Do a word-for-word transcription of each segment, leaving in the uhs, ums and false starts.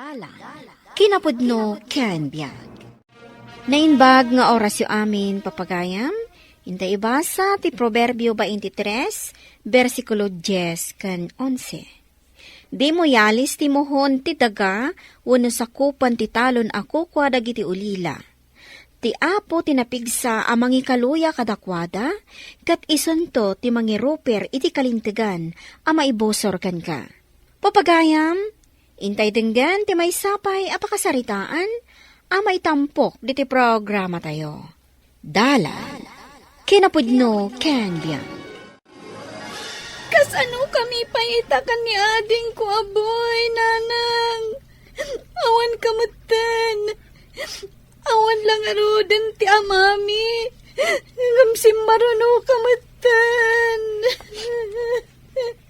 Ala, kinapudno ken biag. Naimbag nga orasyo amin, papagayam, inta ibasa ti Proverbio twenty-three, bersikulo dies ken onse. Dimo yalis ti muhon ti daga wenno sakupan ti talon a kukua dagiti ulila. Ti Apo ti napigsa a mangikaluya kadakuada, ket isunto ti mangiruper iti kalintegan a maibusor kenka. Papagayam, intay denggen ti maysa pay a pakasaritaan a maitampok diti programatayo. Dalan, kinapudno ken biag. Kasano kami pay ita ken ni adingko a boy, nanang? Awan ka metten. Awan la ngaruden ti amami. Ngem simmaruno ka metten.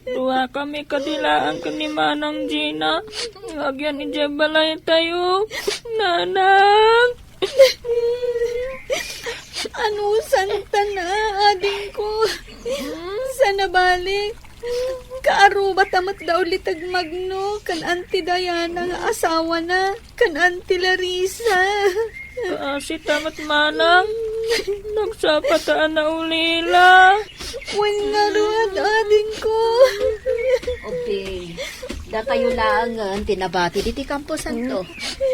Duakami kadi laeng ken ni Manang Gina nga agyan idiay balaytayo. Nanang! Anusanta na, adingko. Sa nabali, kaarruba ta met da uliteg Magno ken Auntie Diana nga asawana, ken Auntie Larissa. Kaasi ta met, manang. Nagsapa ta a naulila. Wen ngarud, adingko. Obing, datayo laengen ti nabati ditoy kamposanto.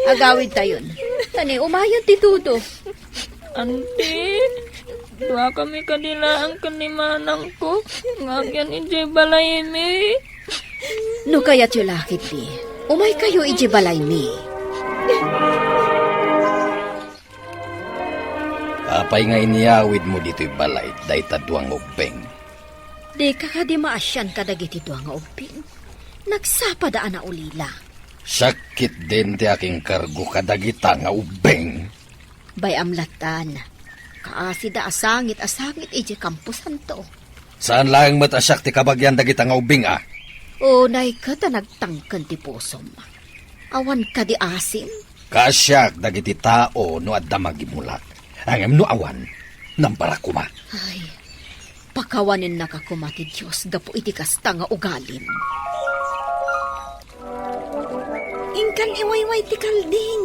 Agawidtayon. Tani, umayon ti tudo. Auntie, duakami kadi laeng ken ni manangko nga agyan idiay balaymi. No kayatyo la ketdi, umaykayo idiay balaymi. Apay nga inyawidmo ditoy balay dayta dua nga ubbing? Dika kadi maasian kadagiti dua nga ubbing? Nagsapada a naulila. Siak ketdin ti akingkargo kadagita nga ubbing. Bay-am lattan, kaasida a sangit a sangit idiay kamposanto. Saan laeng met a siak ti kabagian dagita nga ubbing a? Unay ket a nagtangken ti pusom. Awan kadi asim? Kaasiak dagiti tao no adda magimulak. Ngem no awan, nambarak koma. Ay, pakawanennaka koma ti Dios gapu iti kasta nga ugalim. Inkan iwayway ti kalding.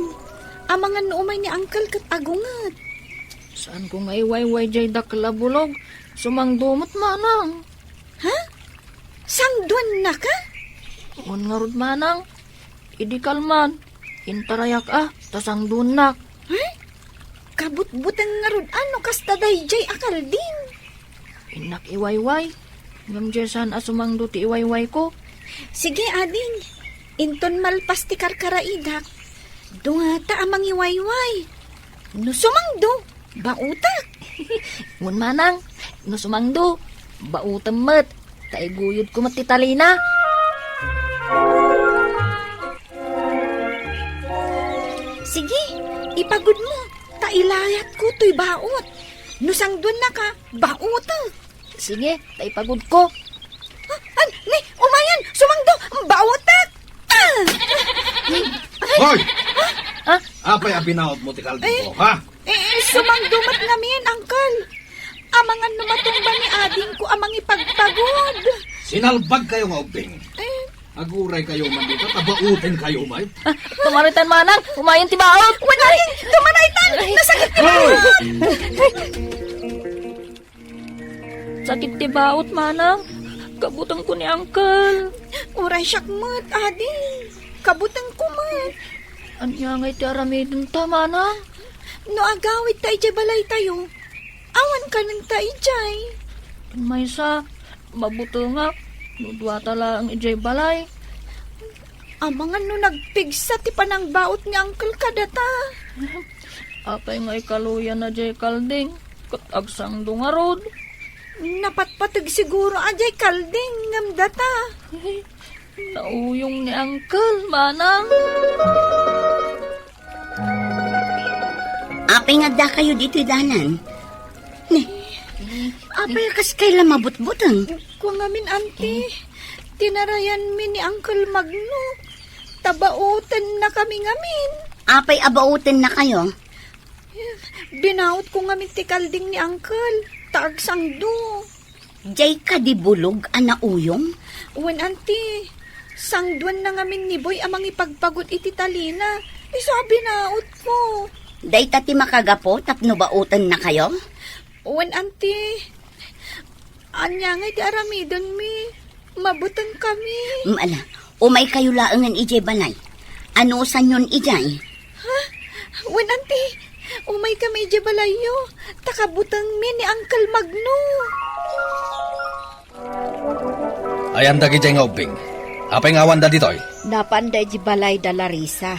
Amangan no umay ni Uncle ket agunget. Saanko nga iwayway jay dakkel a bulog. Sumangdo met, manang. Ha? Sangduannaka? Wen ngarud, manang. Idi kalman, intarayak a, ta sangduannak. Ay, kabutbuteng ngarud a no kasta dayjay a kalding. Innak iwayway, ngem jay saan a sumangdo ti iwaywayko. Sige, ading, inton malpas ti karkaraidak, dungata a mangiwayway. No sumangdo, baotak. Wen manang, no sumangdo, baotem met, ta iguyodko met ti talina. Sige, ipagudmo, ta ilayatko toy baot. No sangduannaka, baotek. Sige, ta ipagudko. Ah, an, ni, umayan, sumangdo, baotek! Ah! Hoy! Ah? Apay a binaotmo ti kaldingko, ha? Eh, eh, sumangdo met ngamin, Uncle. Amangan no matumba ni adingko a mangipagpagod. Sinalbagkayo nga ubbing. Eh. Aguraykayo man dita, ta baotenkayo met. Ah, tumaraytan manang, umayon ti baot. Wen, ading, tumaraytan, nasakit ti baot. Sakit ti baot, manang. Kabutengko ni Uncle. Uray siak met, ading. Kabutengko met. Ania ngay ti aramidenta, manang? No agawidta idiay balaytayo, awan kanenta idiay. Maysa, mabutengak no duata laeng idiay balay. Amangan no nagpigsa ti panangbaot ni Uncle kadata. Apay nga ikaluyanna jay kalding, ket agsangdo ngarud. Napatpateg siguro a jay kalding ngem data. Nauyong ni Uncle, manang. Apay nga addakayo ditoy dalan? Ni, apay a kaskay la mabutbuteng? Kua ngamin, Auntie, tinarayanmi ni Uncle Magno. Ta baotennakami ngamin. Apay a baotennakayo? Binaotko ngamin ti kalding ni Uncle, ta agsangdo. Jay kadi bulog a nauyong? Wen, Auntie. Sangduanna ngamin ni Boy a mangipagpagut iti talina. Isu a binautko. Dayta ti makagapu tapno bautennakayo? Wen, Auntie. Ania ngay ti aramidenmi? Mabutengkami. Mm, ala, umaykayo laengen idiay balay. Anusanyon idiay? Ha? Wen, Auntie. Umaykami idiay balayyo. Ta kabutengmi ni Uncle Magno. Ayan dagidiay nga ubbing. Apay nga awanda ditoy? Napanda idiay balay da Larisa.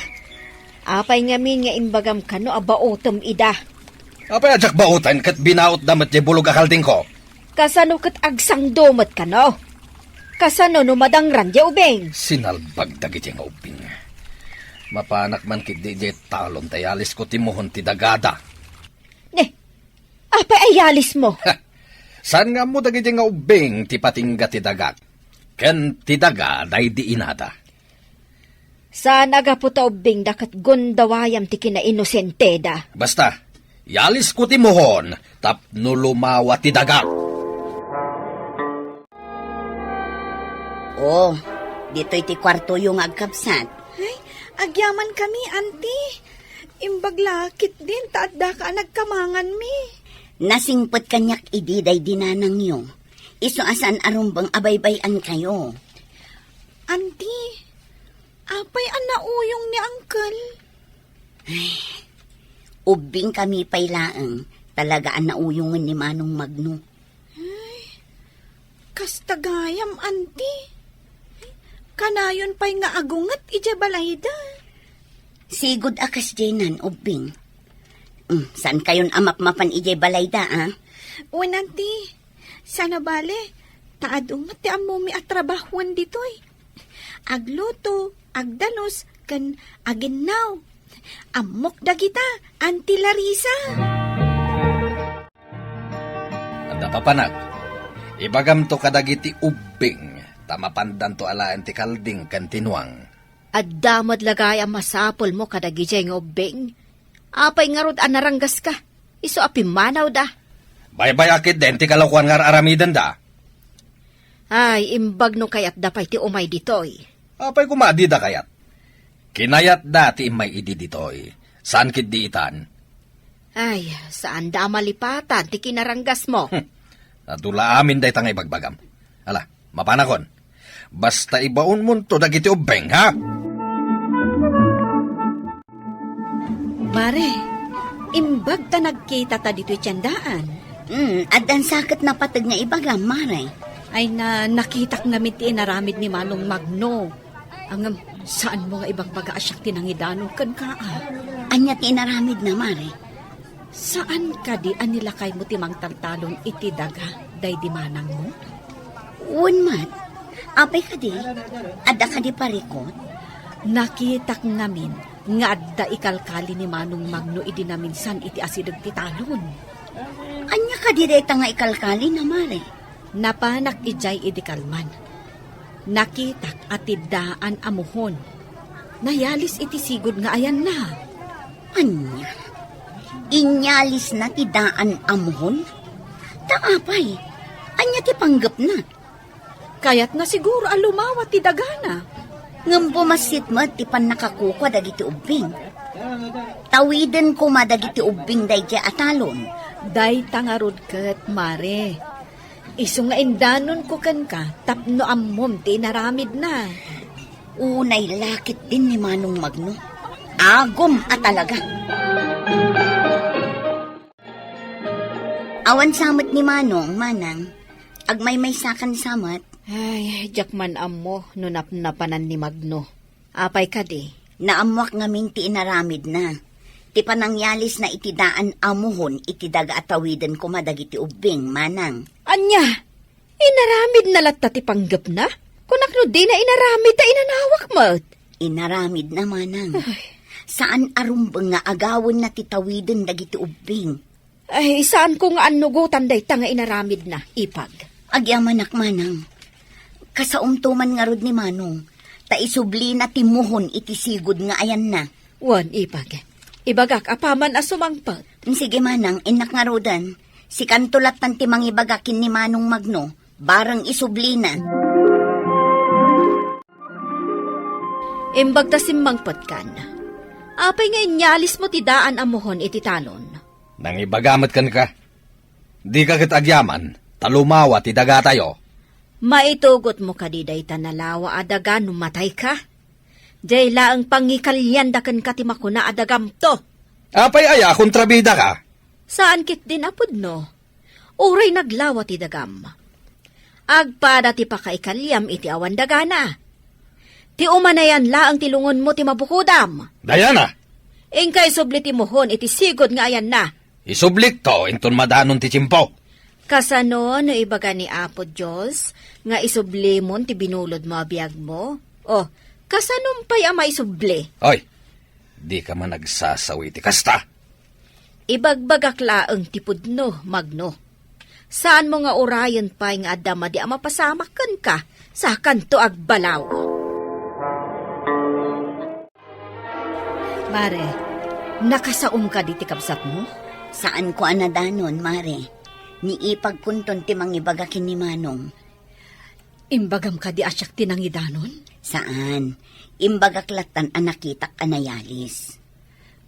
Apay ngamin nga imbagam kano a baotem ida? Apay a diak baoten ket binaotda met diay bulog a kaldingko? Kasano ket agsangdo met kano? Kasano no madangran diay ubing? Sinalbag dagidiay nga ubbing. Mapanak man ketdi diay talon ta iyalisko ti muhon ti dagada. Ne, apay a iyalismo? Ha! Saan nga ammo dagidiay nga ubbing ti patingga ti dagak? Ken ti daga daydi inada. Saan a gapu ta ubbingda ket gundawayam ti kinainosenteda. Basta, iyalisko ti muhon tapno lumawa ti dagak. Oh, ditoy ti kuartoyo nga agkabsat. Ay, agyamankami, Auntie. Imbag la ketdin ta addaka a nagkamanganmi. Nasingpet kaniak idi daydi nanangyo. Isu a saan a rumbeng a baybay-ankayo. Auntie, apay a nauyong ni Uncle? Ay, ubbingkami pay laeng, talaga a nauyongen ni Manong Magno. Ay, kasta gayam, Auntie. Kanayon pay nga agunget idiay balayda. Sigud a kasdiaynan, ubbing. Mm, saankayon a mapmapan idiay balayda, a? Wen, Auntie. Saan a bale, ta adu met ti ammomi a trabahoen ditoy. Agluto, agdalus, ken aginnaw. Ammok dagita, Auntie Larisa. Adda papanak, ibagamto kadagiti ubbing, ta mapandanto alaen ti kalding ken ti nuang. Adda met la gayam masapulmo kadagidiay nga ubbing? Apay ngarud a naranggaska? Isu a pimmanawda. Baybay-ak ketdin ti kalokuan nga ar-aramidenda. Ay, imbag no kayatda pay ti umay ditoy. Apay koma a dida kayat? Kinayatda ti immay idi ditoy. Saan ketdi itan? Ay, saanda a malipatan ti kinaranggasmo. Hmm. Adu la amin dayta nga ibagbagam. Ala, mapanakon. Basta ibaonmonto dagiti ubbing, ha? Mare, imbag ta nagkitata ditoy tiendaan. Mm, addan sa ket napateg nga ibagam, Mare. Ay na, nakitak ngamin ti inaramid ni Manong Magno. Ngem, saanmo nga ibagbaga a siak ti nangidanon kenka, a? Ania ti inaramidna, Mare? Saan kadi a nilakaymo ti mangtaltalon iti daga daydi manangmo? Wen met. Apay kadi? Adda kadi parikut? Nakitak ngamin nga adda ikalkali ni Manong Magno idi naminsan iti asideg ti talon. Ania kadi dayta nga ikalkalina, Mare? Napanak idiay idi kalman. Nakitak a ti daan a muhon nayalis iti sigud nga ayanna. Ania? Inyalisna ti daan a muhon? Ta apay? Ania ti panggepna? Kayatna siguro a lumawa ti dagana. Ngem bumassit met ti pannakakukua dagiti ubbing. Tawiden koma dagiti ubbing daydiay a talon. Dayta ngarud ket, Mare. Isu nga indanonko kenka tapno ammom ti inaramidna. Unay la ketdin ni Manong Magno. Agum a talaga. Awan sa met ni Manong, Manang. Agmaymaysakan sa met. Ay, diak man ammo no napnapanan ni Magno. Apay kadi? Naammoak ngamin ti inaramidna. Ti panangyalisna iti daan a muhon iti daga a tawiden koma dagiti ubbing, Manang. Ania? Inaramidna latta ti panggepna? Kunak no dina inaramid ta inanawak met. Inaramidna, Manang. Ay. Saan a rumbeng nga agawenna ti tawiden dagiti ubbing. Ay, saanko nga annugotan dayta nga inaramidna, Ipag. Agyamanak, Manang. Kasaomto man ngarud ni Manong, ta isublina ti muhon iti sigud nga ayanna. Wen, Ipag. Ibagak apaman a sumangpet. Sige, Manang, innak ngaruden. Sikanto lattan ti mangibaga ken ni Manong Magno, bareng isublina. Imbag ta simmangpetkan, apay nga inyalismo ti daan a muhon iti talon? Nangibaga met kenka. Dika ket agyaman, ta lumawa ti dagatayo. Maitugotmo kadi dayta nalawa a daga no matayka? Diay laeng pangikalianda kenka ti makuna a dagamto. Apay aya a kontrabidaka? Saan ketdin a pudno. Uray naglawa ti dagam. Agpada ti pakaikaliam iti awan dagana. Ti umanayan laeng ti lungonmo ti mabukodam. Diana! Inka isubli ti muhon iti sigud nga ayanna. Isublikto inton madanon ti tiempo. Kasano no ibaga ni Apo Dios nga isublimon ti binulodmo a biagmo? O, kasanom pay a maisubli? Oy, dika man agsasawi iti kasta. Ibagbagak laeng ti pudno, Magno. Saanmo nga urayen pay nga adda madi a mapasamak kenka, sakanto agbalaw. Mare, nakasaom kadi ti kabsatmo? Saanko a nadanon, Mare. Ni ipagkonton ti mangibaga ken ni Manong. Imbagam kadi a siak ti nangidanon? Saan. Imbagak lattan a nakitak a nayalis.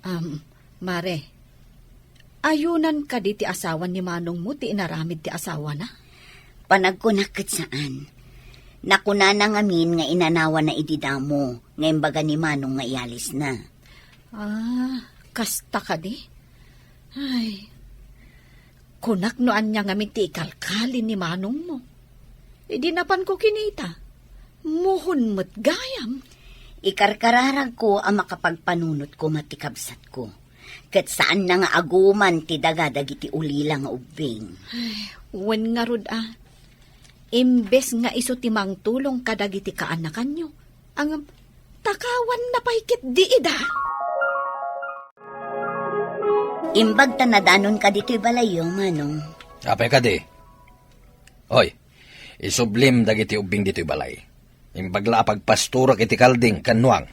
Am, Mare, ayunan kadi ti asawan ni Manongmo ti inaramid ti asawana? Panagkunak ket saan. Nakunana ngamin nga inanawana idi damo nga imbaga ni Manong nga iyalisna. Ah, kasta kadi? Ay, kunak no ania ngamin ti ikalkali ni Manongmo. Idi napanko kinita, muhon met gayam. Ikarkararagko a makapagpanunot koma ti kabsatko. Ket saanna nga aguman ti daga dagiti ulila nga ubbing. Ay, wen ngarud a. Imbes nga isu ti mangtulong kadagiti kaanakanyo, ngem takawanna pay ketdi ida. Imbag ta nadanonka ditoy balayyo, Manong. Apay kadi? Oy, isublim dagiti ubbing ditoy balay. Imbag la a pagpasturak iti kalding ken nuang.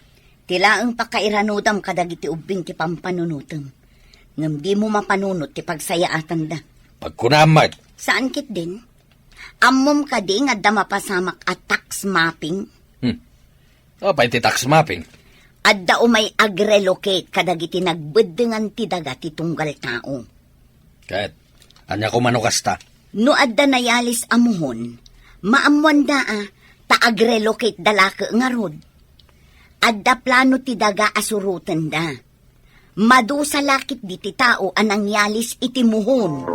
Ti laeng pakairanudam kadagiti ubbing ti pampanunotem. Ngem dimo mapanunot ti pagsayaatanda. Pagkunam met. Saan ketdin? Ammom kadi nga adda mapasamak a tax mapping? Hmm. Apay ti tax mapping? Adda umay agrelocate kadagiti nagbeddengan ti daga ti tunggal tao. Ket, ania koma no kasta? No adda nayalis a muhon, maammoanda a, ta agrelocate da lake ngarud. Adda plano ti daga a surotenda. Madusa la ketdi ti tao a nangyalis iti muhon.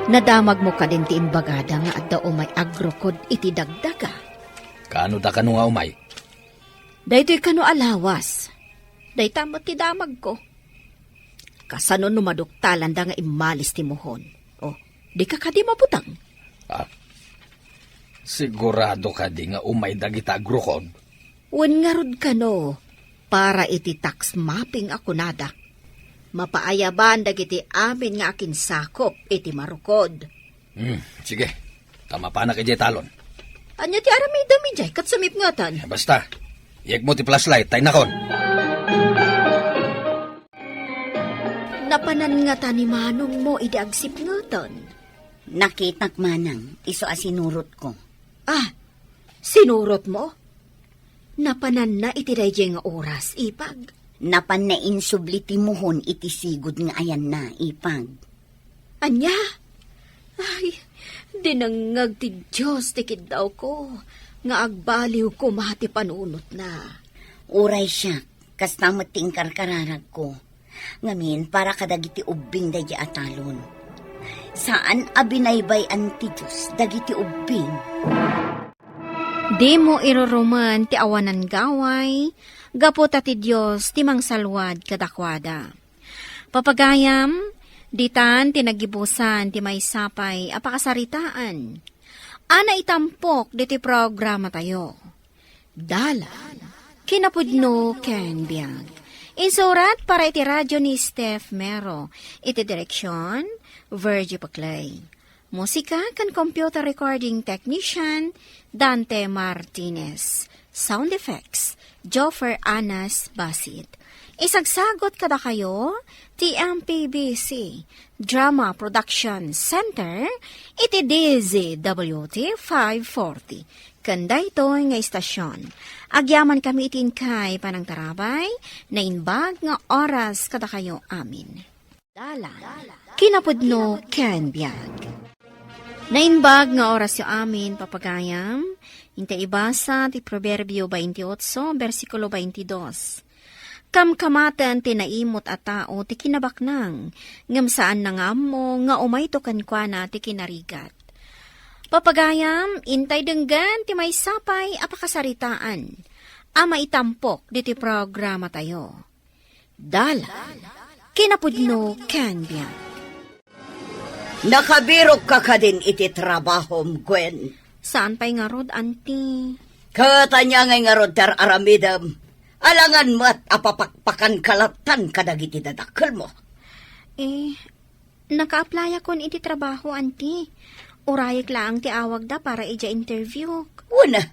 Nadamagmo kadin ti imbagada nga adda umay agrukod iti dagdaga? Kano da kano nga umay? Daytoy kano a lawas. Dayta met ti damagko. Kasano no maduktalanda nga immalis ti muhon? O, dika kadi mabuteng? Ah, sigurado kadi nga umay dagita agrukod? Wen ngarud kano, para iti tax mapping a kunadak. Mapaayaban dagiti amin nga akinsakop iti marukod. Hmm, sige. Ta mapanak idiay talon. Ania ti aramidem idiay ket sumipngeten? Eh, basta, iyegmo ti flashlight, ta innakon. Napanan ngata ni manongmo idi agsipngeten? Nakitak manang, isu a sinurotko. Ah, sinurotmo? Napananna iti daydiay nga oras, Ipag? Napanna insubli ti muhon iti sigud nga ayanna, Ipag. Ania? Ay, dinengngeg ti Dios ti kiddawko, nga agbaliw koma ti panunotna. Uray siak, kasta met ti inkarkararagko. Ngamin, para kadagiti ubbing daydiay a talon. Saan a binaybay-an ti Dios dagiti ubbing. Dimo irurumen ti awanan gaway, gapu ta ti Dios ti mangsalwad kadakuada. Papagayam, ditan ti nagibusan ti maysa pay a pakasaritaan a naitampok ditoy programatayo. Dalan, kinapudno ken biag. Insurat para iti radyo ni Steph Mero. Iti direksyon, Virgie Paclay. Musika ken computer recording technician, Dante Martinez. Sound effects, Joffer Anas Basit. Isagsagot kadakayo ti M P B C Drama Production Center iti D Z W T five forty. Ken daytoy nga istasion, agyamankami iti inkay panangtarabay, naimbag nga oras kadakayo amin. Dalan. Kinapudno ken biag. Naimbag nga orasyo amin, papagayam. Inta ibasa ti Proverbio twenty-eight, bersikulo twenty-two. Kamkamaten ti naimut a tao ti kinabaknang, ngem saanna nga ammo nga umayto kenkuana ti kinarigat. Papagayam, intay denggen ti maysa pay a pakasaritaan a maitampok ditoy programatayo. Dalan, kinapudno ken biag. Nakabirokka kadin iti trabahom, Gwen? Saan pay ngarud, Auntie. Ket ania ngay ngarud ti ar-aramidem? Alangan met a papakpakanka lattan kadagiti dadakkelmo. Eh, naka-applyakon iti trabaho, Auntie. Urayek laeng ti awagda para idiay interview. Wen,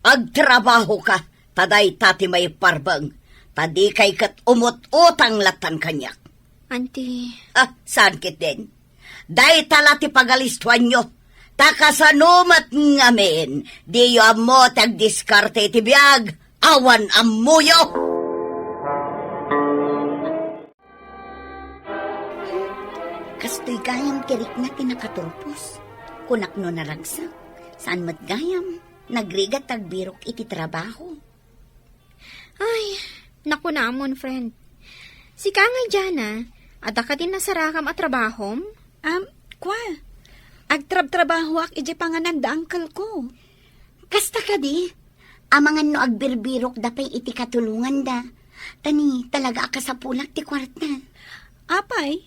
agtrabahoka, ta dayta ti maiparbeng, ta dikay ket umut-utang lattan kaniak. Auntie. Ah, saan ketdin? Dayta la ti pagalistuanyo. Ta kasano met ngamin, diyo ammo ti agdiskarte iti biag, awan ammoyo. Kastoy gayam ti rikna ti nakaturpos. Kunak no naragsak, saan met gayam, nagrigat agbirok iti trabaho. Ay, nakunamon, friend. Sika nga, Jana, adda kadi nasarakam a trabahom? Am, kua, agtrabtrabahoak iti panganan da uncle ko. Kasta kadi, amangan no agbirbirok da pay iti katulonganda. Tani, talaga a kasapulak ti kuarta. Apay,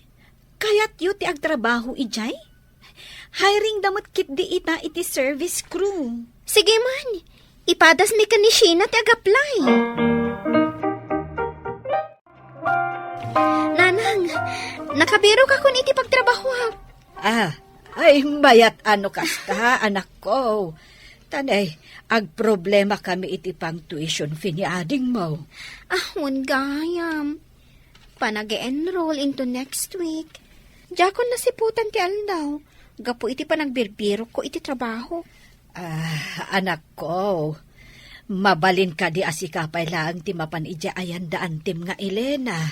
kayatyo ti agtrabaho idiay? Hiring da met ketdi ita iti service crew. Sige man, ipadasmi ken ni Sheena ti ag-apply. Nanang, nakabirokakon iti pagtrabahoak. Ah, ay, mayat a no kasta, anakko. Tanay, agproblema kami iti pang-tuition fee ni adingmo. Ah, wen gayam. Panag-enroll into next week. Diakon nasiputan ti aldaw, gapu iti panagbirbirokko iti trabaho. Ah, anakko, mabalin kadi a sika pay laeng ti mapan idiay ayan da antim nga Elena.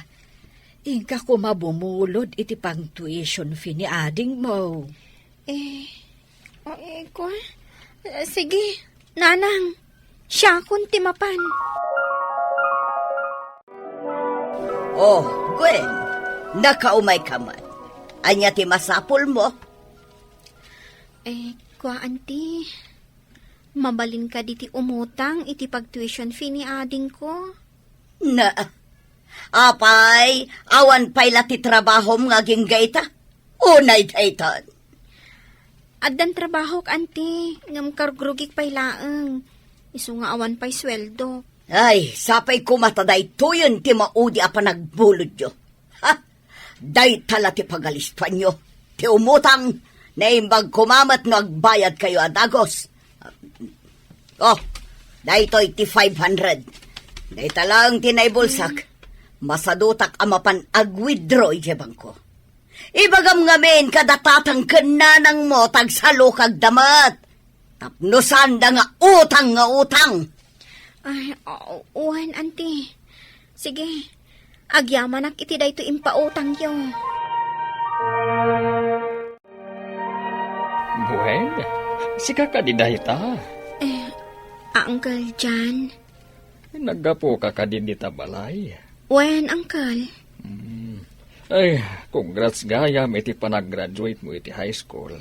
Inka koma bumulod iti pang-tuition fee ni adingmo. Eh, o, eh, kua? Eh, sige, nanang, siakon ti mapan. Oh, Gwen, nakaumayka met. Ania ti masapulmo? Eh, kua, Auntie, mabalin kadi ti umutang iti pag-tuition fee ni adingko? Na, apay, awan pay la ti trabahom nga agingga ita? Unay daytan. Addan trabahok, Auntie, ngem karugrugik pay laeng. Isu nga awan pay sueldo. Ay, sapay koma ta daytoyen ti maudi a panagbulodyo. Ha? Dayta la ti pagalistuanyo. Ti umutang, naimbag koma met no agbayadkayo a dagus. Oh, daytoy ti five hundred. Dayta laeng ti naibulsak. Masadutak a mapan ag-withdraw idiay bangko. Ibagam ngamin kada tatang ken nanangmo ta agsalukagda met. Tapno saanda nga utang nga utang. Ay, o-, wen, Auntie. Sige, agyamanak iti daytoy impautangyo. Gwen, sika kadi dayta? Eh, Uncle John. Naggapuka kadi dita balay? Wen, Uncle. Hmm. Ay, congrats gayam iti panagraduate mo iti high school.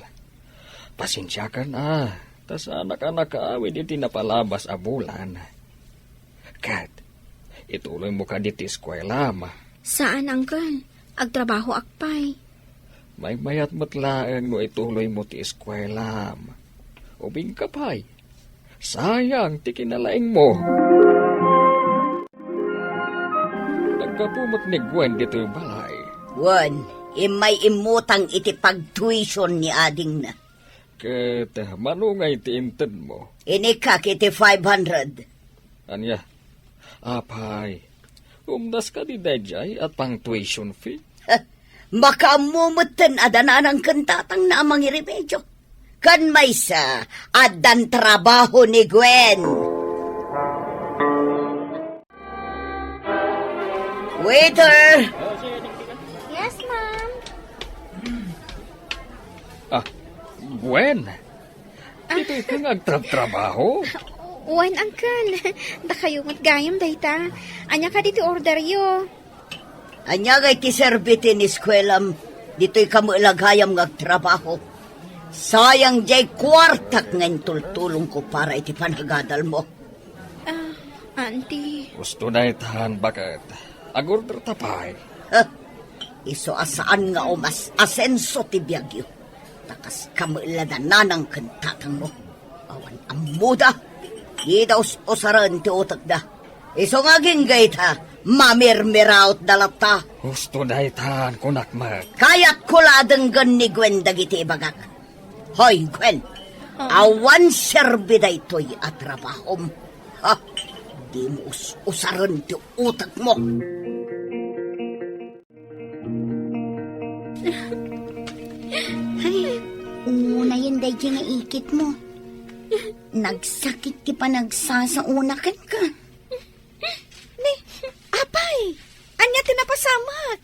Pasensiakan a, ta saanak a nakaawid iti napalabas a bulan. Ket, ituloy mo kadi ti eskuelam? Saan, Uncle. Agtrabahoak pay. Maymayat met laeng no ituloy mo ti eskuelam. Ubingka pay. Sayang ti kinalaing mo. Naggapu met ni Gwen ditoy balay. Wen, immay immutang iti pagtuition ni adingna. Ket mano ngay ti inted mo? Inikak iti five hundred. Ania? Apay, umdas kadi daydiay a pang-tuition fee? Makaammo metten a dananang ken tatangna a mangiremedio. Ken maysa, addan trabaho ni Gwen. Waiter! Yes, ma'am. Ah, Gwen. Ah. Ditoy ka nga agtrabtrabaho? Wen, uncle. Dakayo met gayam dayta. Ania kadi ti orderyo? Ania ngay ti serbi ti ineskuelam? Ditoy ka met la gayam nga agtrabaho. Sayang diay kuartak nga intultulongko para iti panagadalmo. Ah, auntie. Gusto na itan, baket. Agorder ta pay. Huh? Isu a saan nga umas-asenso ti biagyo. Ta kas kamella da nanang ken tatangmo. Awan ammoda. Dida us-usaren ti utekda. Isu nga agingga ita, mamirmirautda latta. Gusto na itan, kunak met. Kayatko la a denggen ni Gwen dagiti ibagak. Hoy, Gwen, ah, awan serbi daytoy a trabahom. Ha? Dimo us-usaren ti utekmo. Ay, unayen daydi nga ikitmo. Nagsakit ti panagsasaona kenka. Ni, apay, ania ti napasamak?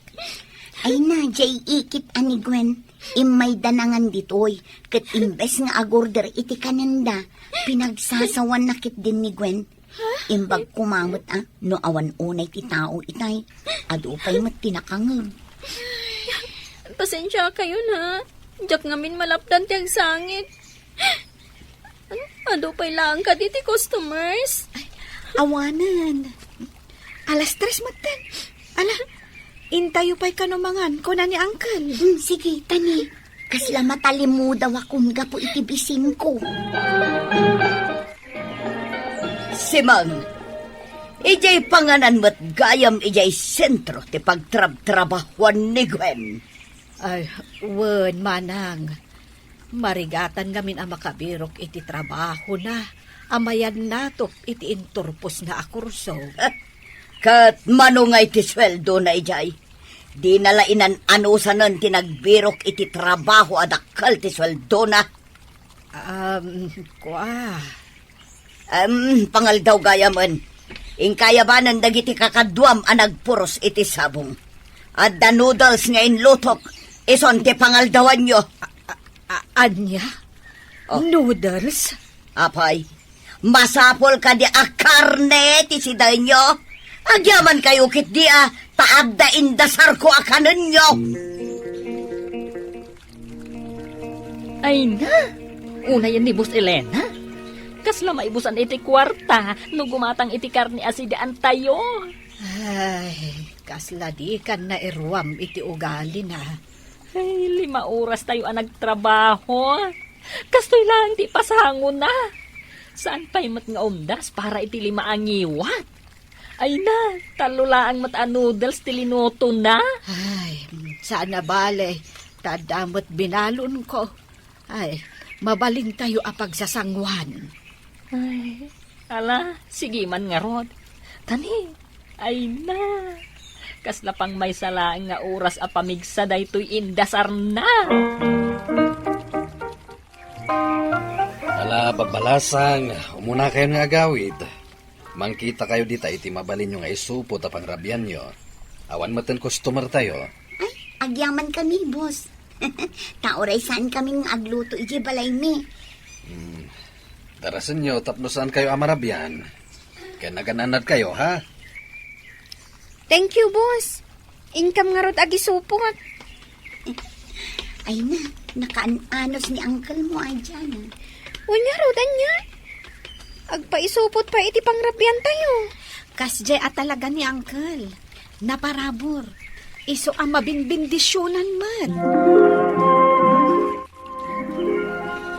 Ay na, diay ikit a ni Gwen, immayda nangan ditoy, ket imbes nga agorder iti kanenda, pinagsasawanna ketdin ni Gwen. Imbag koma met a, no awan unay ti tao itay, adu pay met ti nakangeg. Pasensiakayon, ha? Diak ngamin malapdan ti agsangit. Adu pay laeng kadi ti customers? Ay, awanen. Alas tres metten. Ala, intayo pay kano mangan, kuna ni Uncle. Hmm, sige, tani. Kasla matalimudaw akon gapu iti bisinko. Simang, idiay panganan met gayam idiay sentro ti pagtrabtrabahuan ni Gwen. Ay, wen, manang. Marigatan ngamin a makabirok iti trabahona a mayannatop iti inturposna a kurso. Ket mano ngay ti sueldona idiay? Dina la inan-anusanen ti nagbirok iti trabaho a dakkel ti sueldona. Um, kua. Em, pangaldaw gayamen. Inkayabanen dagiti kakaduam a nagpuros iti sabong. Adda noodles nga inlutok. Ison ti pangaldawanyo. A-, a-, ania? Oh. Noodles? Apay, masapul kadi a karne ti sidaenyo? Agyamankayo ketdi a ta adda indasarko a kanenyo. Ay na, unayen ni Boss Elena. Kasla maibusan iti kuarta no gumatang iti karne a sidaentayo. Ay, kasla dikan nairuam iti ugalina. Ay, lima oras tayo a nagtrabaho. Kastoy laeng ti pasangona. Saan pay met nga umdas para iti lima a ngiwat? Ay na, tallo laeng met a noodles ti linutona. Ay, saan a bale, ta adda met binalonko. Ay, mabalintayo a pagsasanguan. Ay, ala, sige man ngarud. Tani, ay na. Kasla pang maysa laeng nga oras a pamigsa daytoy indasarna. Ala, babbalasang, umunakayon nga agawid. Mangkitakayo dita iti mabalinyo nga isupot a pangrabianyo. Awan metten customer tayo. Ay, agyaman kami, boss. Ta uray saan kami nga agluto idiay balaymi. Hmm. Darasenyo tapno saankayo a marabian. Ken agan-annadkayo, ha? Thank you, boss. Inkam ngarud agisupot. Ay na, nakaan-anos ni uncle mo, Jana. Wen ngarud, ania? Agpaisupot pay iti pangrabiantayo. Kasdiay a talaga ni uncle. Naparabur. Isu a mabinbendisionan met.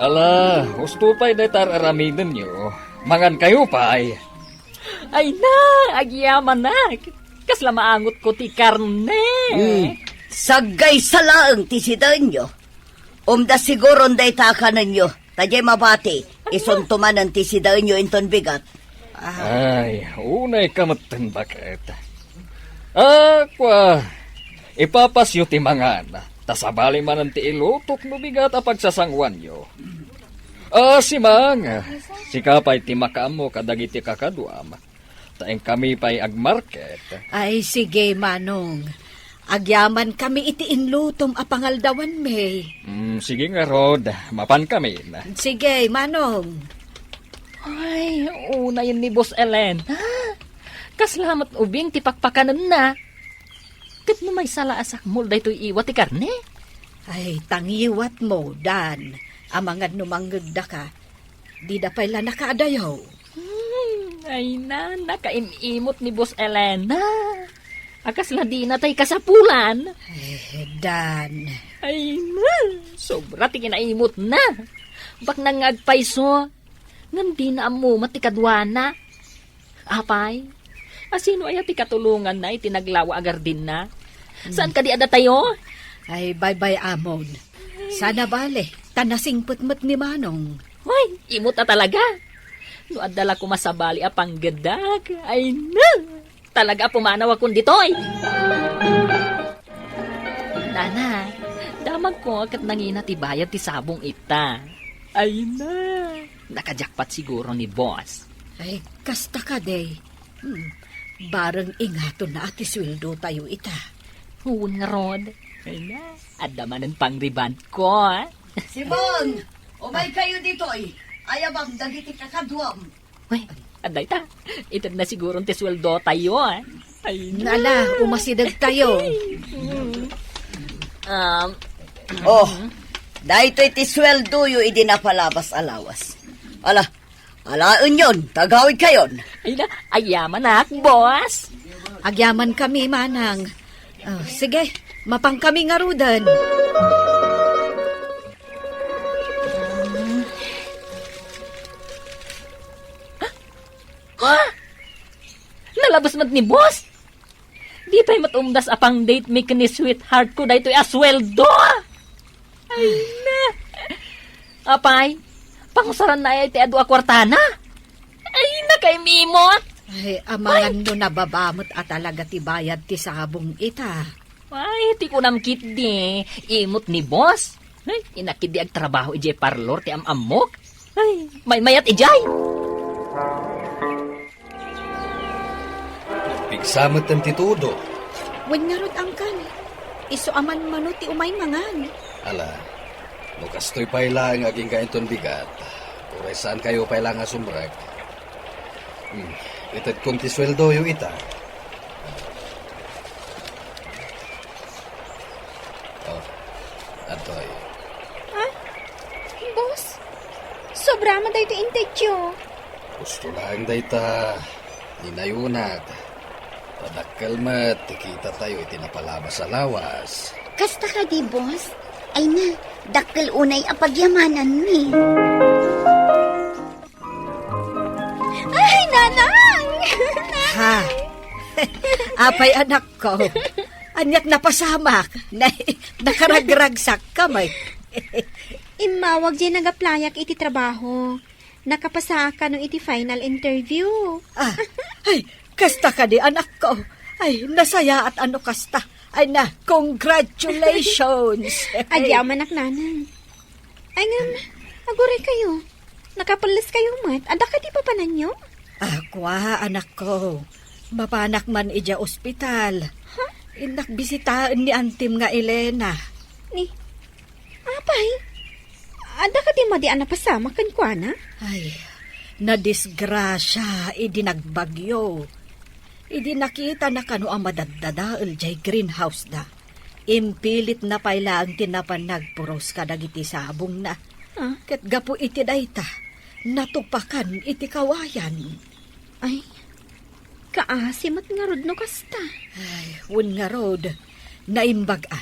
Ala, husto pay dayta ar-aramidenyo. Mangankayo pay. Ay na, agyamanak. Kasla maangotko ti karne. Hmm. Saggaysa laeng ti sidaenyo. Umda siguron dayta a kanenyo. Ta diay mabati, isunto manen ti sidaenyo inton bigat. Ah. Ay, unay ka metten, baket. Ah, kua, ipapasyo ti mangan. Ta sabali manen ti ilutok no bigat a pagsasanguanyo. Ah, Simang, sika pay ti makaammo kadagiti kakaduam. Ta inkami pay agmarket. Ay, sige, Manong. Agyaman kami iti inlutom a pangaldawanmi. Mm, sige ngarud, mapan kami. Sige, Manong. Ay, unayen ni Boss Elena. Kasla met ubing ti pakpakanenna. Ket no maysa la a sakmol daytoy iwa ti karne? Ay, tangiwatmo, Dan. Amangan no mangngegdaka, dida pay la nakaadayo. Hmm, ay na, nakaim-imot ni Boss Elena. A kasla dina tay kasapulan. Eh, Dan. Ay na, sobra ti kinaimotna. Baknang nga agpayso, ngem dina ammo met ti kaduana. Apay, a sino aya ti katulonganna iti naglawa a gardinna? Hmm. Saan kadi a datayo? Ay, baybay-amon. Sana bale, ta nasingpet met ni Manong. Hoy, imot a talaga. No adda la koma sabali a panggeddak, ay na, talaga a pumanawakon ditoy. Nana, damagko ket nangina ti bayad ti sabong ita. Ay na, nakajakpat siguro ni boss. Ay, kasta kadi. Hmm, bareng ingatonna ti sueldotayo ita. Wen ngarud. Ay na, adda manen pangrebond ko, ah. Simon, umay kayo ditoy. Ayabam dagiti kakaduam. Uy, adda ita. Itedna siguron ti sueldotayo, ah. Ay, na. Nala, umasidegtayo. Um, Oh, daytoy ti sueldoyo idi napalabas a lawas. Ala, alaenyon, tagawidkayon. Ay na, agyamanak, boss. Agyaman kami, manang. Oh, sige, mapan kami ngaruden. Ha? Nalabas met ni boss? Di pay met umdas a pang-date mi ken ni sweetheart ko daytoy a sueldo. Ay na. Apay, pangusaranna aya iti adu a kuartana? Ay, nakaimimot. Ay, amangan no nababa met a talaga ti bayad ti sabong ita. Ay, ti kunam ketdi, imot ni boss. Ay, innak ketdi agtrabaho idiay parlor ti am-ammok. Ay, maymayat idiay. Nagpigsa metten ti tudo. Wen ngarud, angkan. Isu a manmano ti umay mangan. Ala, no kastoy pay laeng agingga inton bigat, uray saankayo pay la nga sumrek. Hmm, itedkon ti sueldoyo ita. Oh, adtoy. Ha? Boss, sobra man daytoy intedyo. Gusto laeng dayta, ninayunak. Ta dakkel met ti kitatayo iti napalabas a lawas. Kasta kadi, boss? Ay na, dakkel unay a pagyamananmi. Ay, Nanang! Ha? Apay, anakko? Ania't napasamak? Na, nakaragragsakka met. Immawag diay nag-applyak iti trabaho. Nakapasaak kano iti final interview. Ah, ay, kasta kadi, anakko. Ay, nasayaat a no kasta. Ay na, congratulations! Agyamanak, Nanang. Ay, ngem, aguraykayo. Nakapelleskayo met. Adda kadi papananyo? Ah, kua, anakko. Mapanak man idiay ospital. Ha? Innak bisitaen ni antim nga Elena. Ni, apay? Adda kadi madi a napasamak kenkuana? Ay, nadisgrasia idi nagbagyo. Idi nakitana kano a madaddadael diay greenhouse da, impilitna pay laeng ti napan nagpuros kadagiti sabongna. Ah? Ket gapu iti dayta, natupakan iti kawayan. Ay, kaasi met ngarud no kasta. Ay, wen ngarud, naimbag a,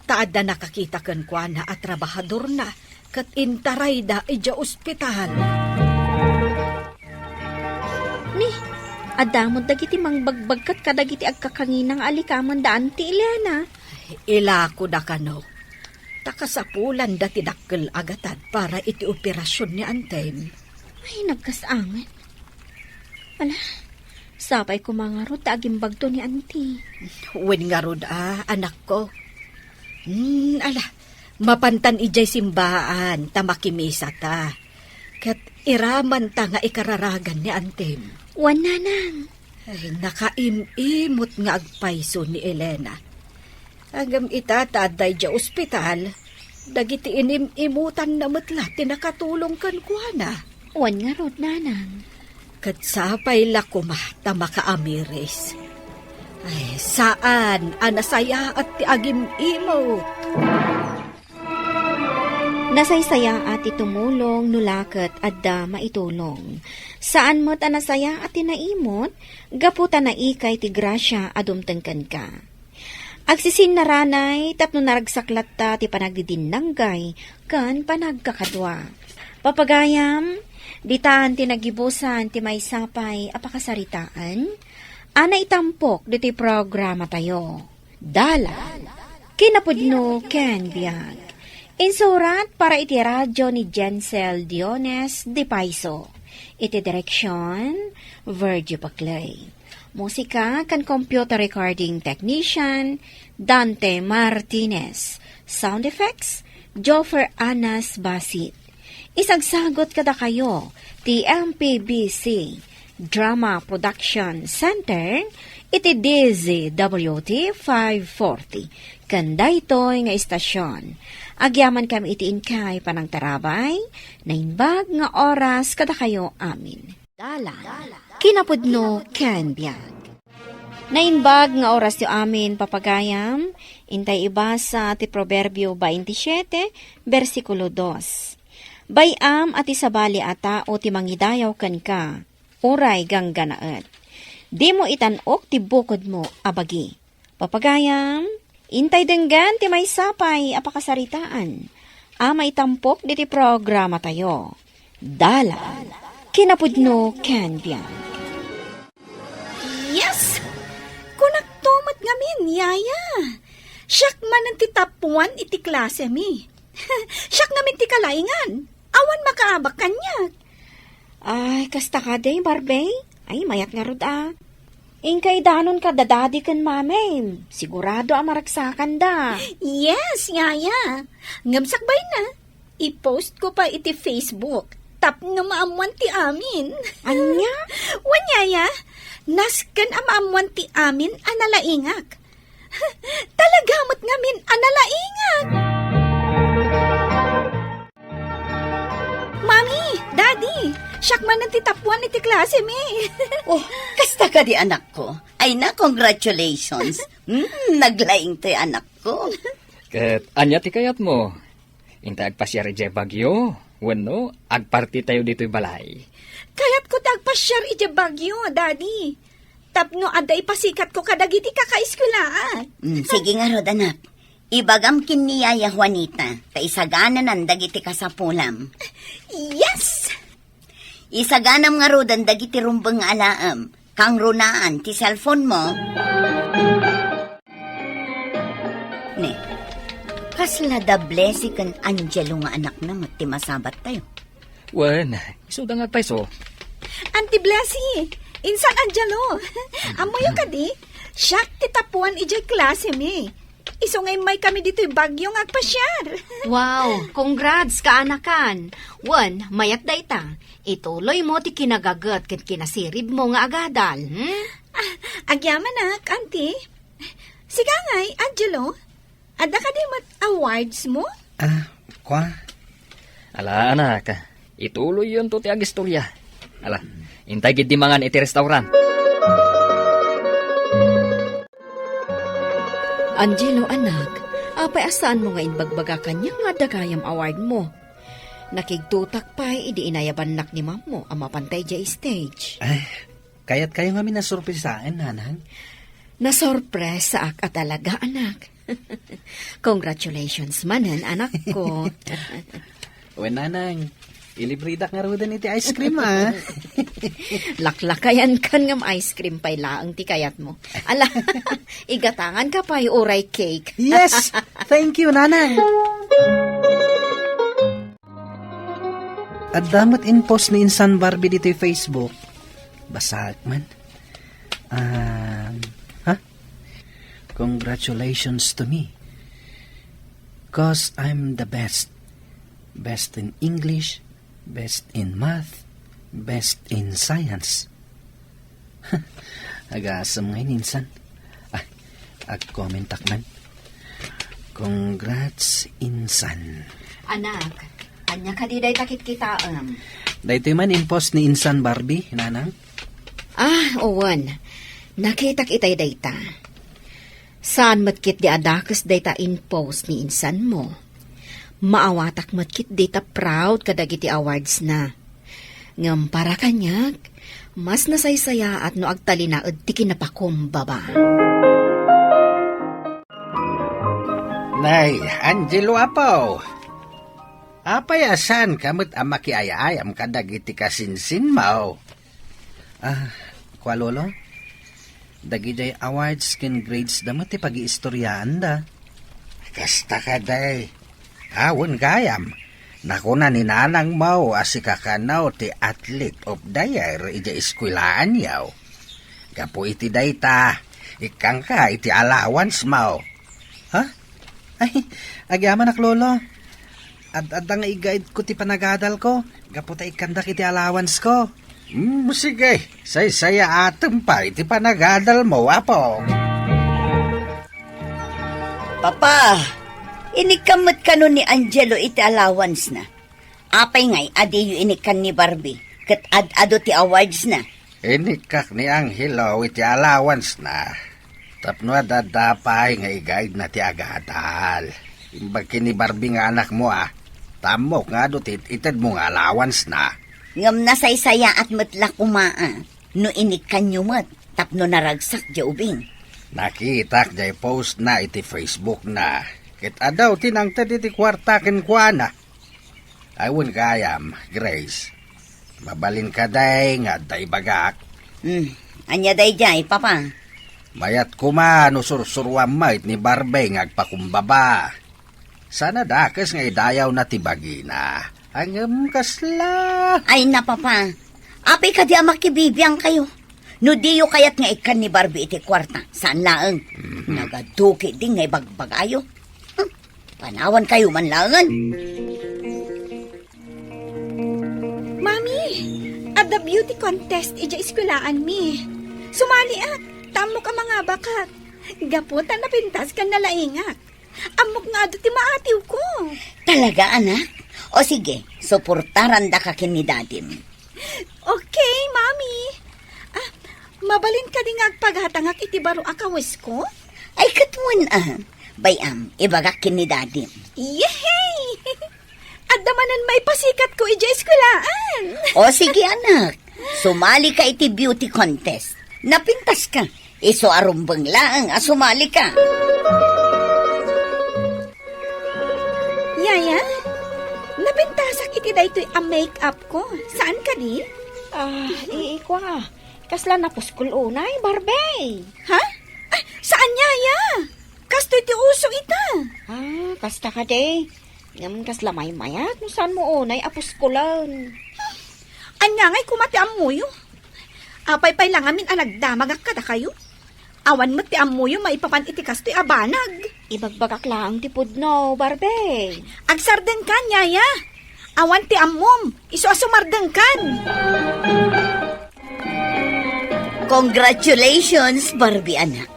ta adda nakakita kenkuana a trabahadorna, ket intarayda idiay ospital. Ni, adda met dagiti mangbagbagket kadagiti agkakangina nga alikamen da Auntie Elena. Ilakoda kano. Ta kasapulanda ti dakkel a gatad para iti operasion ni antim. Ay, nagkas-angen. Ala, sapay koma ngarud ta agimbagto ni Auntie. Wen ngarud a, anakko. Hmm, ala, mapantan idiay simbaan ta makimisata. Ket iramanta nga ikararagan ni antim. Wen, nanang. Ay, nakaim-imot nga agpayso ni Elena. Ngem ita ta adda idiay ospital, dagiti inim-imutanna met la ti nakatulong kenkuana. Wen ngarud, nanang. Ket sapay la koma ta makaamiris. Ay, saan a nasayaat ti agim-imot. Nasaysayaat ti tumulong no la ket adda maitulong. Saan met a nasayaat ti naimot, gapu ta naikay ti grasia a dumteng kenka. Agsisinnaranay tapno naragsak latta ti panagdidinnanggay ken panagkakadua. Papagayam, ditan ti nagibusan ti maysa pay a pakasaritaan a naitampok ditoy programatayo. Dalan, kinapudno ken biag. Insurat para iti radio ni Jensel Diones de Paiso. Iti direksyon, Virgie Paclay. Musika ken computer recording technician, Dante Martinez. Sound effects, Joffer Anas Basit. Isagsagot kadakayo ti M P B C Drama Production Center iti D Z W T five forty. Ken daytoy nga istasyon, agyamankami iti inkay panangtarabay, naimbag nga oras kadakayo amin. Dalan, kinapudno ken biag. Naimbag nga orasyo amin, papagayam, intay ibasa ti Proverbio twenty-siete, bersikulo dos. Bay-am a ti sabali a tao ti mangidayaw kenka, uray gangganaet. Dimo itan-ok ti bukodmo a bagi. Papagayam, intay denggen ti maysa pay a pakasaritaan a maitampok diti programatayo. Dalan, kinapudno ken biag. Yes! Kunakto met ngamin, Yaya. Siak manen ti top one iti klasemi. Siak ngamin ti kalaingan. Awan makaabak kaniak. Ay, kasta kadi, Barbie? Ay, mayat ngarud a. Inkay danonka da Daddy ken Mamim. Sigurado a maragsakanda. Yes, Yaya. Ngem sakbayna, i-post ko pay iti Facebook tapno maammuan ti amin. Ania? Wen, Yaya, nasken a maammuan ti amin a nalaingak. Talaga met ngamin a nalaingak. Mami, Daddy, siak manen ti top one iti klasemi. Oh, kasta kadi, anakko? Ay na, congratulations. Hmm, naglaing toy, anakko. Ket ania ti kayatmo? Intay agpasiar idiay Baguio? Wenno, agpartitayo ditoy balay? Kayatko ti agpasiar idiay Baguio, Daddy. Tapno adda ipasikatko kadagiti kakaeskuelaan. Mm, sige ngarud, anak. Ibagam ken ni Yaya Juanita, ta isagananan dagiti kasapulam. Yes! Isaganam ngaruden dagiti rumbeng nga alaem, kangrunaan ti cellphone mo. Ne, kasla da Blessy ken Angelo nga anakna met ti masabattayo? Wen, isuda nga agpayso. Auntie Blessy, insan Angelo. Ammoyo kadi, siak ti top one idiay klasemi. Isu nga immaykami ditoy Baguio nga agpasiar. Wow, congrats, kaanakan. Wen, mayat dayta. Ituloymo ti kinagaget ken kinasiribmo nga agadal, hmm? Ah, agyamanak, Auntie. Siga ngay, Angelo, adda kadi met awards mo? Ah, kua? Ala, anak, ituloyyonto ti agistorya. Ala, intay gid di mangan iti restaurant. Angelo, anak, apay a saanmo nga imbagbaga kaniak nga adda gayam award mo? Nakigtotak pay idi inayabannak ni mammo a mapanta idiay stage. Ay, kayatkayo ngamin a sorpresaen, nanang? Nasorpresaak a talaga, anak. Congratulations manen, anakko. Wen, nanang, ilibridak ngaruden iti ice cream, ah. Laklakayankan ngem ice cream pay laeng ti kayatmo. Ala, igatanganka pay uray cake. Yes! Thank you, nanang! Adda met in-post ni insan Barbie ditoy Facebook. Basaek man. Um, ha? Congratulations to me. 'Cause I'm the best. Best in English, Best in math, best in science. Agasem ngay ni insan. Ah, agkomentak man. Congrats, insan. Anak, ania kadi dayta kitkitaem? Daytoy man in-post ni insan Barbie, nanang. Ah, wen. Nakitak itay dayta. Saan met ketdi a dakes dayta in-post ni insanmo. Maawatak met ketdi ta proud kadagiti awards na. Ngem para kaniak, mas nasaysayaat no agtalinaed ti kinapakumbaba. Nay, Angelo apo, apay a saanka met a makiay-ayam kadagiti kasinsinmo? Ah, kua, Lolo? Dagidiay awards ken grades da met ti pagiistoriaanda. Kasta kadi. Awan gayam. Nakuna ni nanangmo a sika kano ti athlete of the year idiay eskwelaanyo. Gapu iti dayta, ikkanka iti allowance mo. Ha? Ay, agyamanak, Lolo. Ad-adda nga igaidko ti panagadalko, gapu ta ikkandak iti allowance ko. Hmm, sige, saysayaatem pay ti panagadalmo, apo. Papa, inikkam met kano ni Angelo iti allowance na. Apay ngay a diyo inikkan ni Barbie, ket ad-adu ti awards na? Inikkak ni Angelo iti allowance na. Tapno adda pay nga igaidna ti agadal. Imbag ken ni Barbie nga anakmo a. Ta ammok nga adu ti it-itedmo nga allowance na. Ngem nasaysayaat met la koma a no inikkanyo met tapno naragsak diay ubing. Nakitak diay post na iti Facebook na. Ket adu ti nangted iti kuarta kenkuana. Ay, wen gayam, Grace. Mabalin kadi nga adda ibagak? Hmm, ania daydiay, Papa? Mayat koma no sursuruam met ni Barbie nga agpakumbaba. Saan a dakes nga idayawna ti bagina. Ngem kasla. Ay na, Papa. Apay kadi a makibibiangkayo? No diyo kayat nga ikkan ni Barbie iti kuarta, saan laeng. Mhm. Nagaduki di nga ibagbagayo. Hmm, panawankayo man laengen. Mami, adda beauty contest idiay eskwelaanmi. Sumaliak, ta ammok a mangabakak. Gapu ta napintaskan nalaingak. Ammok nga adu ti maatiwko. Talaga, anak? O sige, suportarandaka ken ni Dadim. Okay, Mami. Ah, mabalin kadi nga agpagatangak iti baro a kawesko? Ay, ket wen a. Bay-am, ibagak ken ni Dadim. Yehey! Adda manen maipasikatko idiay eskuelaan. O sige, anak. Sumalika iti beauty contest. Napintaska. Isu a rumbeng laeng a sumalika. Yaya, napintasak iti daytoy a make-up ko. Saan kadi? Ah, ii, kua. Kasla napuskol unay, Barbie. Ha? Ah, saan, Yaya? Kastoy ti uso ita. Ah, kasta kadi. Ngem kasla maymayat no saanmo unay a puskolen. Ania ngay koma ti ammoyo? Apay pay la ngamin a nagdamagak kadakayo? Awan met ti ammoyo maipapan iti kastoy a banag. Ibagbagak laeng ti pudno, Barbie. Agsardengkan, Yaya. Awan ti ammom, isu a sumardengkan. Congratulations, Barbie anak.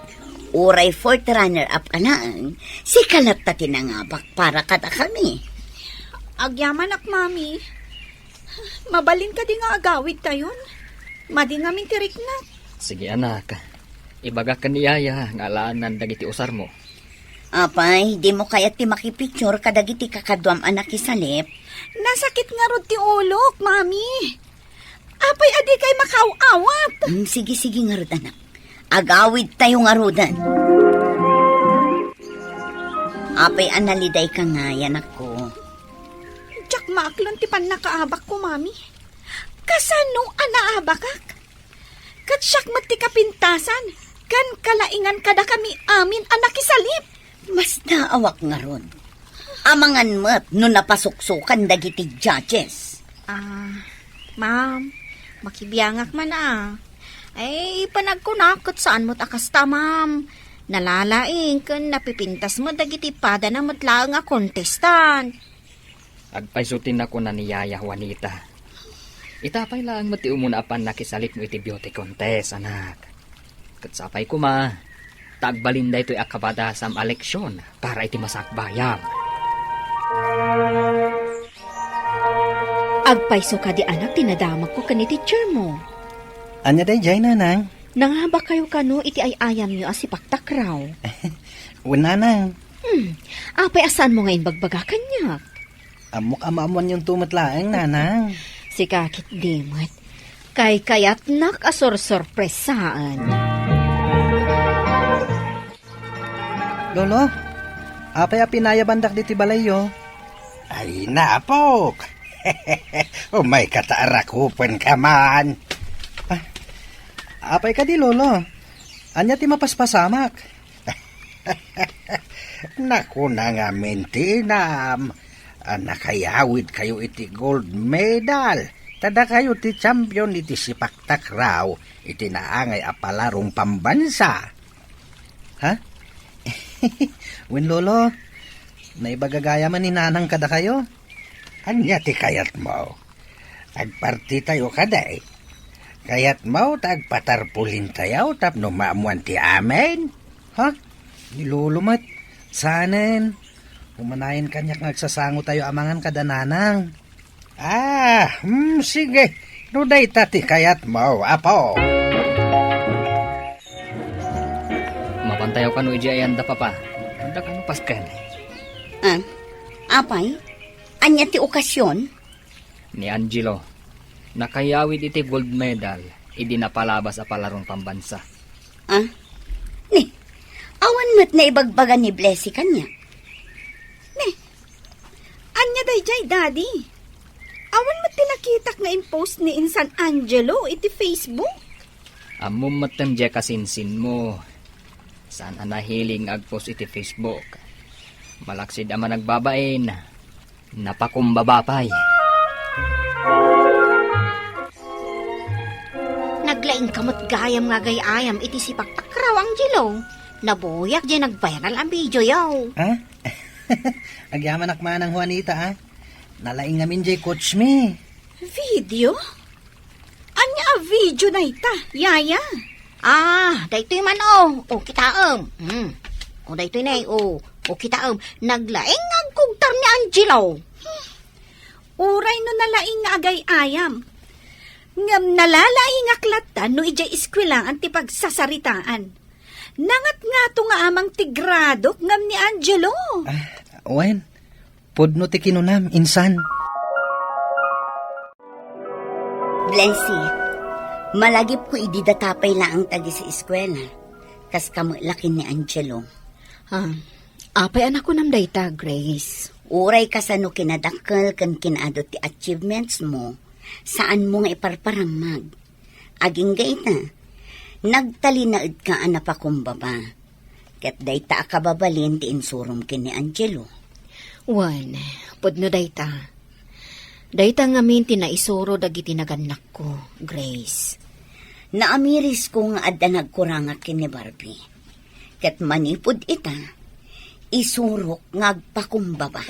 Uray fourth runner-up ka laeng, sika latta ti nangabak para kadakami. Agyamanak, Mami. Mabalin kadi nga agawidtayon? Madi ngamin ti riknak. Sige, anak. Ibagak ken ni Yaya nga alaanan dagiti usarmo. Apay, dimo kayat ti makipicture kadagiti kakaduam a nakisalip? Nasakit ngarud ti ulok, Mami. Apay a dikay makaaw-awat? Mm, sige, sige ngarud, anak. Agawidtayo ngaruden. Apay a nalidayka ngay, anakko? Diak maaklon ti pannakaabakko, Mami. Kasano a naabakak? Ket siak met ti kapintasan ken kalaingan kadakami amin a nakisalip. Masdaawak ngarud. Amangan met no napasuksokan dagiti judges. Ah, ma'am, makibiangak man a. Ay, panagkunak ket saan met a kasta, ma'am. Nalalaing ken napipintas met dagiti padana met laeng a contestant. Agpayso ti nakuna ni Yaya Juanita. Ita pay laeng met ti umuna a pannakisalitmo iti beauty contest, anak. Ket sapay koma, ta agbalin daytoy a kabadasam a leksion para iti masakbayam. Agpayso kadi, anak, ti nadamagko ken ni teacher mo. Ania daydiay, nanang? Nangabakayo kano iti ay-ayamyo a sipaktakraw? Wen, nanang. Hmm, apay a saanmo nga imbagbaga kaniak? Ammok a maammoanyonto met laeng, nanang. Sika ketdi met. Kaykayatnak a sorsorpresaen. Lolo, apay a pinayabandak ditoy balayyo? Ay, napok. Umayka ta arakupenka man. Ah, apay kadi, Lolo? Ania ti mapaspasamak? Nakuna ngamin ti inam a nakayawidkayo iti gold medal. Ta dakayo ti champion iti sipaktakraw iti naangay a palarong pambansa. Ha? Wen, Lolo, naibaga gayam ni Nanang kadakayo. Ania ti kayatmo? Agpartitayo kadi? Kayatmo ta agpatarpulintayo tapno maammoan ti amin? Ha? Ni Lolo met, saanen. Umanayen kaniak nga agsasangotayo a mangan kada Nanang. Ah, hmm, sige. No dayta ti kayatmo, apo. Mapantayo kano idiay ayanda, Papa. Adda kano pasken? Ah, apay? Ania ti okasion? Ni Angelo. Nakayawid iti gold medal idi napalabas a palarong pambansa. Ah? Ni, awan met naibagbaga ni Blessy kaniak. Ni, ania daydiay, Daddy? Awan met ti nakitak nga impost ni insan Angelo iti Facebook. Ammom met diay kasinsinmo. Saan a nahiling nga agpost iti Facebook. Malaksid a managbabain, napakumbaba pay. Naglaingka met gayam nga agay-ayam iti sipaktakraw, Angelo. Nabuyak diay nagviral a videoyo. Ha? Agyamanak manang, Juanita, ha? Nalaing ngamin diay coach mi. Video? Ania a video dayta, Yaya? Ah, daytoy man, o. O, kitaem. Hmm. O, daytoy ne, o. O, kitaem. Naglaing nga agkugtar ni Angelo. Uray no nalaing nga agay-ayam. Ngem nalalaingak latta no idiay eskwelaan ti pagsasaritaan. Nangatngato nga amang ti gradok ngem ni Angelo. Ah, wen, pudno ti kinunam, insan. Blessy, malagipko idi data pay laeng tagiseskuela, kas kamo la ken ni Angelo. Ah, apay a nakunam dayta, Grace? Uray kasano kinadakkel ken kinaadu ti achievements mo, saanmo nga iparparammag. Agingga ita, nagtalinaedka a napakumbaba. Ket dayta a kababalin ti insurom ken ni Angelo. Wen, pudno dayta. Dayta ngamin ti naisuro dagiti nagannakko, Grace. Naamirisko nga adda nagkurangak ken ni Barbie. Ket manipud ita, isurok nga agpakumbaba.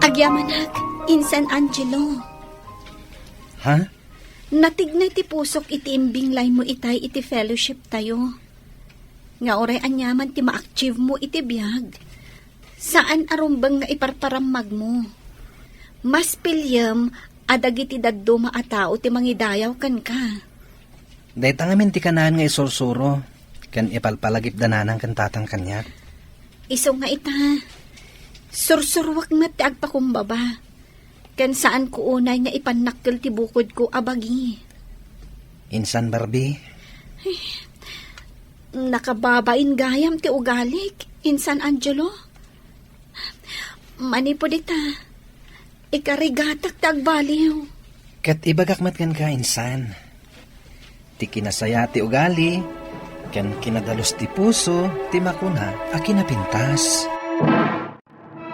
Agyamanak, insan Angelo. Ha? Natignay ti pusok iti imbinglaymo itay iti fellowship tayo. Nga uray aniaman ti ma-achieve mo iti biag, saan a rumbeng nga iparparammag mo. Mas piliem a dagiti dadduma a tao ti mangidayaw kenka. Dayta ngamin ti kanaan nga isursuro ken ipalpalagipda nanang ken tatang kaniak. Isu nga ita, sursuruak met ti agpakumbaba. Ken saanko unay nga ipannakkel ti bukodko a bagi. Insan Barbie? Ay, nakababain gayam ti ugalik, insan Angelo. Manipud ita, ikarigatak ti agbaliw. Ket ibagak met kenka, insan, ti kinasaya ti ugali, ken kinadalus ti puso ti makuna a kinapintas.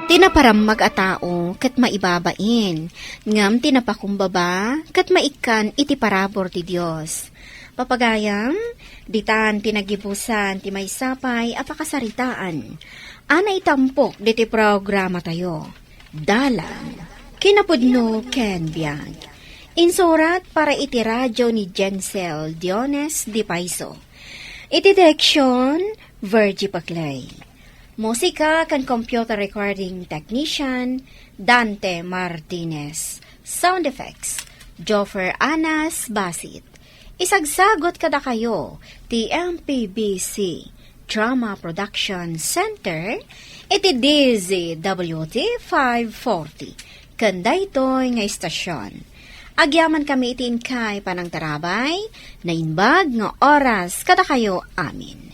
Ti naparammag a tao ket maibabain, ngem ti napakumbaba ket maikkan iti parabur ti Dios. Papagayam, ditan ti nagibusan ti maysa pay a pakasaritaan. A naitampok diti programatayo, Dalan, Kinapudno ken Biag. Insurat para iti radio ni Jensel Diones de Paiso. Iti direksyon, Virgie Paclay. Musika ken computer recording technician, Dante Martinez. Sound effects, Joffer Anas Basit. Isagsagot kadakayo ti M P B C Drama Production Center iti D Z W T five forty. Ken daytoy nga istasyon, agyaman kami iti inkay panangtarabay, naimbag nga oras kadakayo amin.